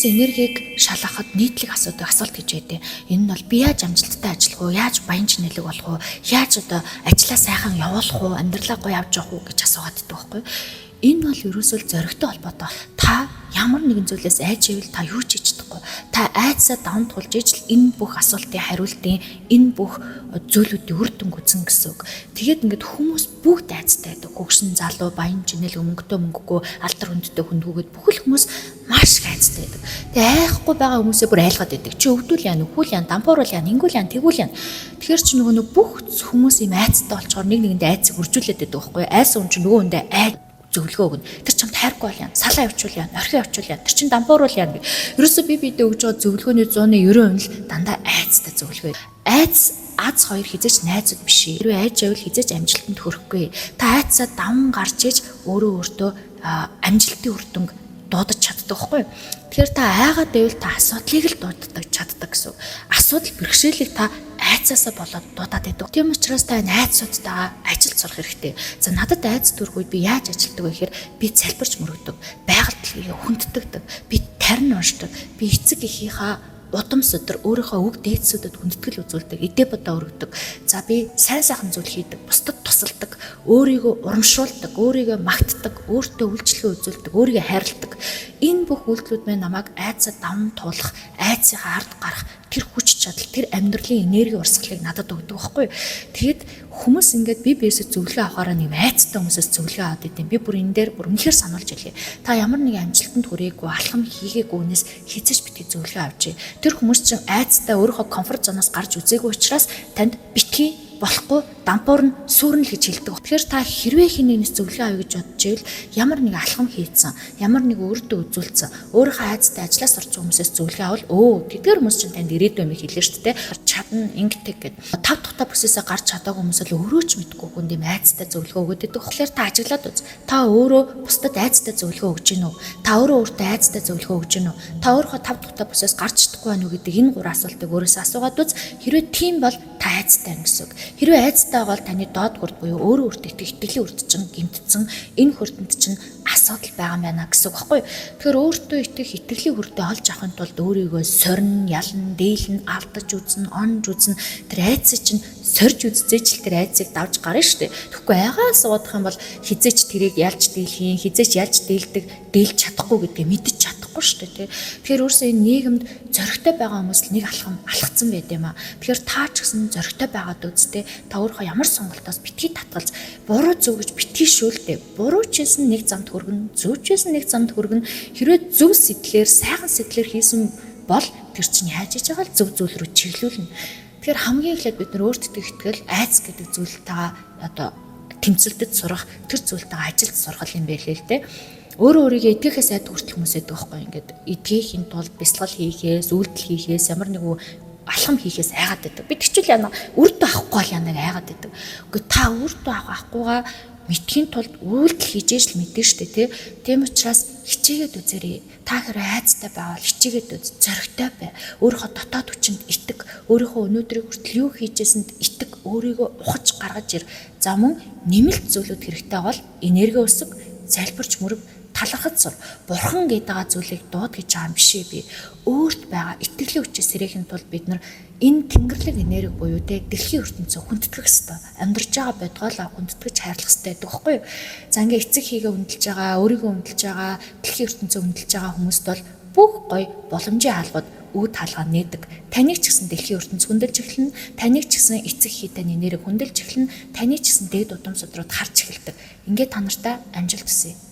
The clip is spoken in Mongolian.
Хүмүүс энергийг шалгахад нийтлэг асуудаг асуулт гэж байдаг. Энэ нь бол би яаж амжилттай ажиллах уу, яаж баян чинэлэг болох уу, яаж одоо ажлаа сайхан явуулах уу, амьдралаа гоё авч явах уу гэж асуугаад байдаг байхгүй. Энэ бол ерөөсөө зоригтой холбоотой. Та ямар нэгэн зүйлээс айж ивэл та юу ч хийж чадахгүй. Та айдсаа даван туулж ижил энэ бүх асуултын хариултын, энэ бүх зүйлүүдийн үр дүнг үзэн гэсэн үг. Тэгээд ингээд хүмүүс бүгд айцтай байдаг. Хөгшин, залуу, баян, чинэл, мөнгөтэй, мөнгөгүй, алдар хүндтэй, хүндгүүгээд бүхэл хүмүүс маш их айцтай байдаг. Тэгээ айхгүй байгаа хүмүүсээ бүр айлгаад байдаг. Чи өвдүүл яана, өхүүл яана, дампууруул яана, ингүүл яана, тэгүүл яана. Тэгэхээр чи нөгөө нэг бүх хүмүүс ийм айцтай болчоор нэг нэгэндээ айцыг үржүүлээд байдаг байхгүй юу? Айсан хүн чинь нөгөө хүндээ ай зөвлөгөө өгнө. Тэр чамд хайргүй бол яана, салаа явуул яана, орхио явуул яана, тэр чин дампууруул яана гэх. Ерөөсөө би бидээ өгж байгаа зөвлөгөөний 190% л дандаа айцтай зөвлөгөө. Айц аз хоёр хизээч найзууд биш. Хэрвээ айж байвал хизээч амжилтанд хүрэхгүй. Та айцсаа даван гарч иж өөрөө өөртөө амжилтын үр дүнг дуудаж чаддаг байхгүй юу? Тэгэхээр та айгаад байвал та асуудлыг л дууддаг чаддаг гэсэн. Асуудал бэрхшээлийг та айцаасаа болоод дуудаад байдаг. Тийм учраас та найзуудтайгаа ажил сурах хэрэгтэй. За, надад айц төрөх үед би яаж ажилтдаг вэ гэхээр би залбирч мөрөгдөг. Байгаль дэлхийг хүндэтгдэг. Би тарин уншдаг. Би эцэг эхийнхаа удам судар, өөрийнхөө үг дээдсүүдэд хүндэтгэл үзүүлдэг, эдээ бодоо өргөдөг. За, би сайн сайхан зүйл хийдэг, бусдад тусалдаг, өөрийгөө урамшуулдаг, өөрийгөө магтдаг, өөртөө үйлчлэгээ үзүүлдэг, өөрийгөө хайрладаг. Энэ бүх үйлдэлүүд маань намайг айцаа даван туулах, айцынхаа ард гарах тэр хүч чадал, тэр амьдралын энерги урсгалыг надад өгдөг байхгүй юу? Тэгэд хүмүүс ингээд би биесээ зөвлөгөө авахаараа нэг айцтай хүмүүсээс зөвлөгөө аваад идэв. Би бүр энэ дээр бүр үнэхээр сануулж хэлье. Та ямар нэгэн амжилтанд хүрээгүй, алхам хийгээгүйнээс хизээж битгий зөвлөгөө авчээ. Тэр хүмүүс чинь айцтай, өөрийнхөө comfort zone оос гарч үзээгүй учраас танд битгий, болохгүй, дампуурна, сүрнэ л гэж хэлдэг. Тэгэхээр та хэрвээ хэн нэгнээс зөвлөгөө авъя гэж бодож ивэл ямар нэг алхам хийцэн, ямар нэг өөртөө үзүүлсэн, өөрийнхөө айцтай ажлаас орж хүмүүсээс зөвлөгөө авал тэдгээр хүмүүс чинь танд ирээдүйн юм хэлнэ шүү дээ. Чадна, ингэдэг гэд. Тав тухтай бүсээсээ гарч чадаагүй хүмүүс л өөрөө ч мэдгүй хүн юм айцтай зөвлөгөө өгöd байдаг. Тэгэхээр та ажиглаад үз. Та өөрөө бусдад айцтай зөвлөгөө өгж гин үү? Та өөрөө өөртөө айцтай зөвлөгөө өгж гин үү? Та өөрийнхөө тав тухтай бүсээс гарч чадахгүй байна уу гэдэг энэ гурван асуултыг өөрөөсөө асуугаад үз. Хэрвээ тийм бол та айцтай байна гэсэн үг. Хэрвээ айцтай бол таны доод хүрд буюу өөрөө өөртөө итгэх итгэлийн хүрд чинь гэмтсэн, энэ хүрдэнд чинь асуудал байгаа юм байна гэсэн үг байхгүй юу? Тэгэхээр өөртөө итгэх итгэлийн хүрдээ олж авахын тулд өөрийгөө сорин, ялан, дээлэн, алдаж үзнэ, онж үзнэ. Тэр айцыг чинь сорж үзчихэж л тэр айцыг давж гарна шүү дээ. Тэгэхгүй айгаа суудах юм бол хизээч тэрийг ялж дийлхийн, хизээч ялж дийлдэг, дийлж чадахгүй гэдгээ мэдэж чадахгүй шүү дээ, тий. Тэгэхээр өөрөөсөө энэ нийгэмд зоригтой байгаа хүмүүс л нэг алхам алхацсан байд юм аа. Тэгэхээр та ч гэсэн зоригтой байгаад үсттэй, та өөрийнхөө ямар сонголтоос битгий татгалз, буруу зөв гэж битгий шүүлдэ. Буруу ч байсан нэг замд хүргэн, зөв ч байсан нэг замд хүргэн. Хэрвээ зөв сэтлэр, сайхан сэтлэр хийсэн бол тэр чинь яаж хийж байгаа л зөв зүйл рүү чиглүүлнэ. Тэгэхээр хамгийн эхлээд бид нар өөртөө итгэл, айц гэдэг зүйлтэйгээ одоо тэмцэлдэд сурах, тэр зүйлтэйгээ ажилд сурах юм байлээ л дээ. Өөрөө өөрийгөө итгэхээс айд хүртэл хүмүүс байдаг байхгүй, ингээд итгэхийн тулд бясалгал хийхээс, үйлдэл хийхээс, ямар нэг алхам хийхээс айгаад байдаг. Би тэгчүүл яана, үр дүн авахгүй бол яана айгаад байдаг. Үгүй, та үр дүн авах авахгүйгаа мэдхийн тулд үйлдэл хийж ээж л мэдэн штэ, тий. Тийм учраас хичээгээд үзээрэй. Та хэрэг айцтай байвал хичээгээд үз, зоригтой бай. Өөрийнхөө дотоод хүчинд итэг, өөрийнхөө өнөөдрийг хүртэл юу хийжсэнд итэг, өөрийгөө ухаж гаргаж ир. За, мөн нэмэлт зүйлүүд хэрэгтэй бол энерги өсөг, залбирч мөрөг, талархаж сур. Бурхан гэдэг байгаа зүйлийг дууд гэж байгаа юм биш ээ би. Өөрт байгаа итгэлийн хүчээ сэрэхийн тулд бид нар энэ тэнгэрлэг энерги буюу те дэлхийн ертөнцөө хүндэтгэх ёстой. Амьдарч байгаа бодгоолоо хүндэтгэж хайрлах ёстой гэдэг байхгүй юу? За, ингээ эцэг хийгээ хүндэлж байгаа, өөрийгөө хүндэлж байгаа, дэлхийн ертөнцөө хүндэлж байгаа хүмүүст бол бүх гоё боломжийн хаалгууд үүд хаалгаа нээдэг. Таныг ч гэсэн дэлхийн ертөнц хүндэлж эхэлнэ. Таныг ч гэсэн эцэг хий таны нэрийг хүндэлж эхэлнэ. Таныг ч гэсэн дээд удам судрууд харж эхэлдэг. Ингээд та нартай амжилт хүсье.